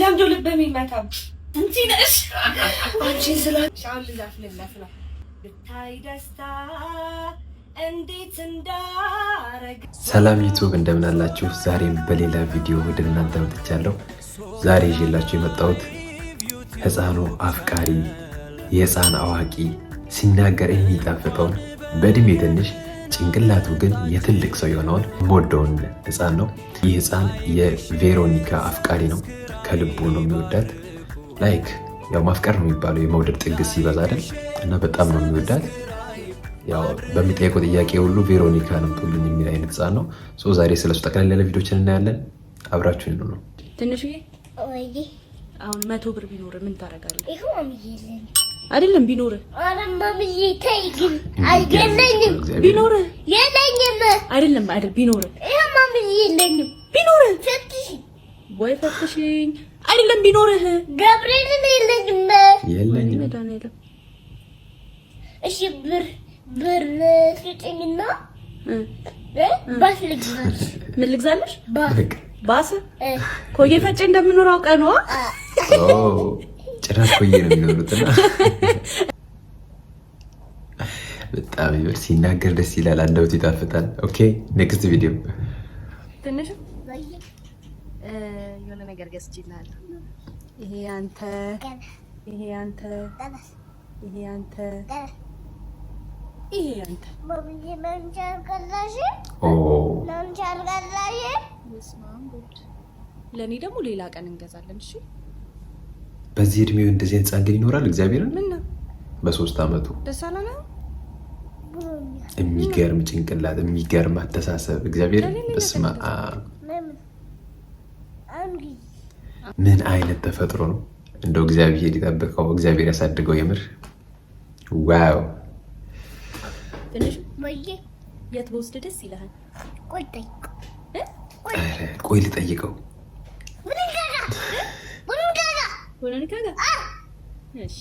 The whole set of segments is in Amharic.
ለምዶ ልብ የሚመታው አንቺ ነሽ። አንቺን ስላ አሁን ልዘፍንለት ነው። ብታይ ደስታ እንዴት እንዳረግ። ሰላም ዩቱብ፣ እንደምን አላችሁ? ዛሬም በሌላ ቪዲዮ ወደ እናንተ መጥቻለሁ። ዛሬ ይዤላችሁ የመጣሁት ህፃኑ አፍቃሪ፣ የህፃን አዋቂ፣ ሲናገር የሚጣፍጠውን፣ በእድሜ ትንሽ ጭንቅላቱ ግን የትልቅ ሰው የሆነውን የምወደውን ህፃን ነው። ይህ ህፃን የቬሮኒካ አፍቃሪ ነው። ከልቡ ነው የሚወዳት። Like ያው ማፍቀር ነው የሚባለው የመውደድ ጥግ ሲበዛ አይደል? እና በጣም ነው የሚወዳት። ያው በሚጠየቀው ጥያቄ ሁሉ ቬሮኒካ አምጡልኝ የሚል አይነት ህፃን ነው። So ዛሬ ስለሱ ጠቅለል ያለ ቪዲዮችን እናያለን። አብራችሁን ነው። ትንሽዬ፣ ወይ። አሁን 100 ብር ቢኖር ምን ታደርጋለህ? ይኸው ማምዬ የለኝም። አይደለም ቢኖር። ኧረ ማምዬ ተይ ግን የለኝም። ቢኖር። የለኝም። አይደለም አይደል ቢኖር። ይኸው ማምዬ የለኝም። ቢኖር። ፈትሽ። ወይ ፈትሽኝ። አይደለም ቢኖርህ። ገብርኤልን የለኝም። የለኝም። መድኃኒዓለም። እሺ ብር ስጭኝና ባስ ልግዛልሽ። ምን ልግዛልሽ? ባስ። ባስ። ኮዬ ፈጬ እንደምኖር አውቀህ ነዋ። ኦ፣ ጭራሽ ኮዬ ነው የሚኖሩት እና በጣም ይበር ሲናገር ደስ ይላል፣ አንደበቱ ይጣፍጣል። Okay, next video። ትንሽ የሆነ ነገር ገዝቼልሃለሁ። ይሄ አንተ፣ ይሄ አንተ፣ ይሄ አንተ፣ ይሄ አንተ። ማምዬ መንጃ አልገዛሽም? ኦ። መንጃ አልገዛሽም? በስመ አብ ወልድ። ለእኔ ደግሞ ሌላ ቀን እንገዛለን። እሺ። በዚህ እድሜው እንደዚህ አይነት ህፃን ግን ይኖራል? እግዚአብሔርን። ምን ነው? በ3 ዓመቱ። ደስ አላለህም? ብሎኛል። የሚገርም ጭንቅላት፣ የሚገርም አተሳሰብ። እግዚአብሔር፣ በስመ አብ። ለምን አንድ ጊዜ። ምን አይነት ተፈጥሮ ነው! እንደው እግዚአብሔር ይጠብቀው፣ እግዚአብሔር ያሳድገው። የምር wow! ትንሽ ወይ። የት በወስድ ደስ ይልሃል? ቆይ ጠይቅ። ኧረ ቆይ ልጠይቀው። ቬሮኒካ ጋር እሺ።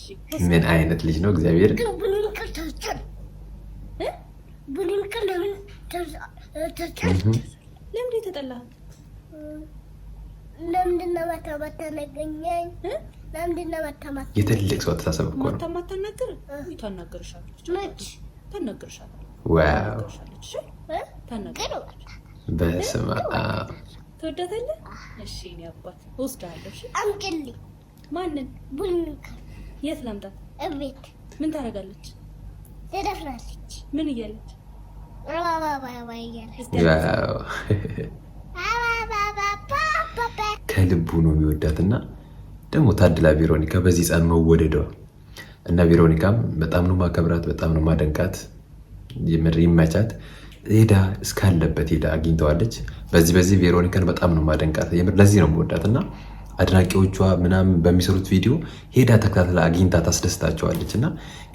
ምን አይነት ልጅ ነው! እግዚአብሔር። ግን ቡኒንቅል ተውቻል። ቡኒንቅል ለምን ተውቻል? ለምንድን የተጠላሃት? ለምንድን ነው መታ መታ ነገኘኝ? ለምንድን ነው መታ መታ? የትልቅ ሰው አተሳሰብ እኮ ነው። ማታ ማታናግር ታናግርሻለች። መች? ታናግርሻለች። Wow! ታናግርሻለች። እሺ ታናግርሻለች። በስመ አብ። ትወዳታለህ? እሺ እኔ አባት እወስድሃለሁ። እሺ። አምጪልኝ። ማንን? ቡኒንቅል። የት ላምጣት? እቤት። ምን ታደርጋለች? ትደፍራለች። ምን እያለች? አባባባ እያለች። Wow! አባባባ። ከልቡ ነው የሚወዳት እና ደግሞ ታድላ ቬሮኒካ በዚህ ህፃን መወደዷ። እና ቬሮኒካም በጣም ነው ማከብራት፣ በጣም ነው ማደንቃት። የምር ይመቻት። ሄዳ እስካለበት ሄዳ አግኝተዋለች። በዚህ ቬሮኒካን በጣም ነው ማደንቃት። የምር ለዚህ ነው የምወዳት። እና አድናቂዎቿ ምናምን በሚሰሩት ቪዲዮ ሄዳ ተከታትላ አግኝታ ታስደስታቸዋለች። እና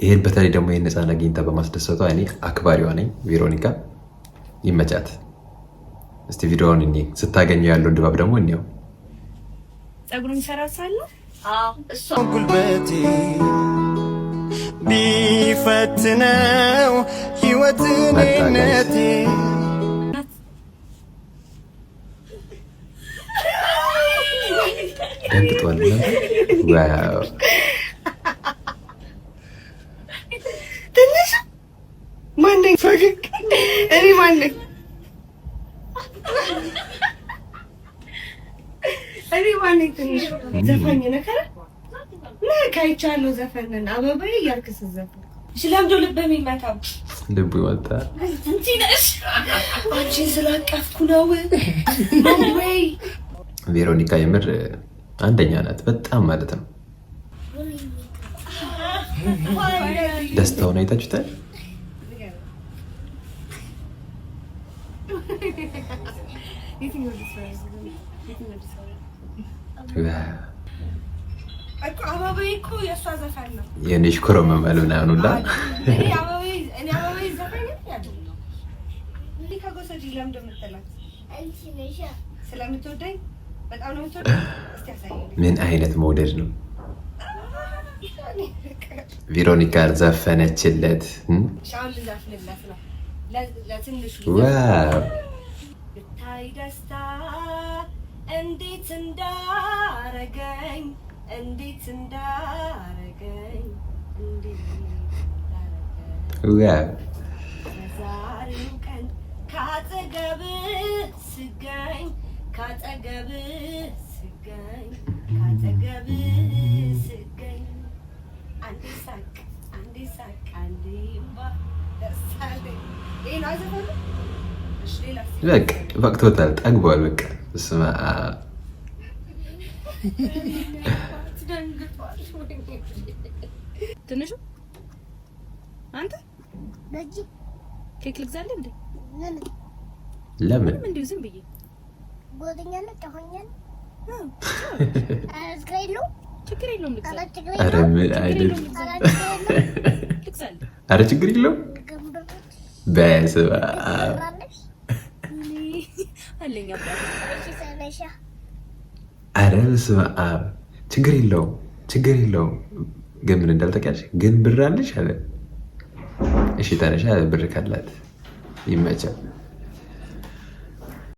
ይሄን በተለይ ደግሞ ይህን ህፃን አግኝታ በማስደሰቷ እኔ አክባሪዋ ነኝ። ቬሮኒካ ይመቻት። እስቲ ቪዲዮውን እኔ ስታገኘው ያለውን ድባብ ደግሞ እንየው። ፀጉሩን ይሰራሳል። ጉልበቴ ቢፈትነው ሕይወት መጣ guys። እኔነቴ። ደንግጧል። Wow! ትንሽ ማነኝ? ፈገግ። እኔ ማነኝ? እኔ ማነኝ? ትንሽ ዘፋኝ ነህ አይደል? ነህ አይቻለሁ። ዘፈንን አበባዬ እያልክ ስትዘፍን። እሺ ለምዶ ልብ የሚመታው ልቡ ይወጣ። አንቺ ነሽ። አንቺን ስላቀፍኩ ነው ወይ? ቬሮኒካ የምር አንደኛ ናት። በጣም ማለት ነው። ደስታውን አይታችሁታል። የትኛው ደስ እኮ አበባዬ እኮ የእሷ ዘፈን ነው። የኔ ሽኮረመማል ምናምን ሁላ። እኔ አበባዬ እኔ አበባዬ ዘፈን ያለው እንዲህ ከጎሰጂ ለምን እንደምትላት። አንቺ ነሽ። ስለምትወደኝ በጣም ነው የምትወደኝ። እስቲ ያሳየኝ። ምን አይነት መውደድ ነው! ቬሮኒካ ዘፈነችለት። አሁን ልዘፍንለት ነው ለትንሹ። Wow! ብታይ ደስታ እንዴት እንዳረገኝ፣ እንዴት እንዳረገኝ፣ እንዴት እንዳረገኝ። በዛሬው ቀን ካጠገብ ስገኝ፣ ካጠገብ ስገኝ፣ ካጠገብ ስገኝ፣ አንዴ ሳቅ፣ አንዴ ሳቅ፣ አንዴ እምባ ደርሳለኝ። ይሄ ነው ዘፈኑ። እሺ ሌላ? በቃ በቅቶታል፣ ጠግቧል። በቃ በስመ አብ። ደንግጧል። ትንሹ አንተ በዚህ ኬክ ልግዛልህ እንዴ? ምን? ለምን? እንዲሁ ዝም ብዬ። ጎደኛለህ ተሆኛለህ። ኧረ ችግር የለውም። ችግር የለውም ኧረ ልግዛልህ። ችግር ኧረ የለውም። ምን አይነት ኧረ ችግር የለውም። ልግዛልህ። ኧረ ችግር የለውም። ግንብሮች በስመ አብ። ትሰራለሽ? እኔ አለኝ አባቴ። እሺ ተነሻ። ኧረ በስመ አብ፣ ችግር የለውም፣ ችግር የለውም። ግን ምን እንዳልተቀያለሽ ግን ብር አለሽ አለ። እሺ ተነሻ አለ። ብር ካላት ይመቻል።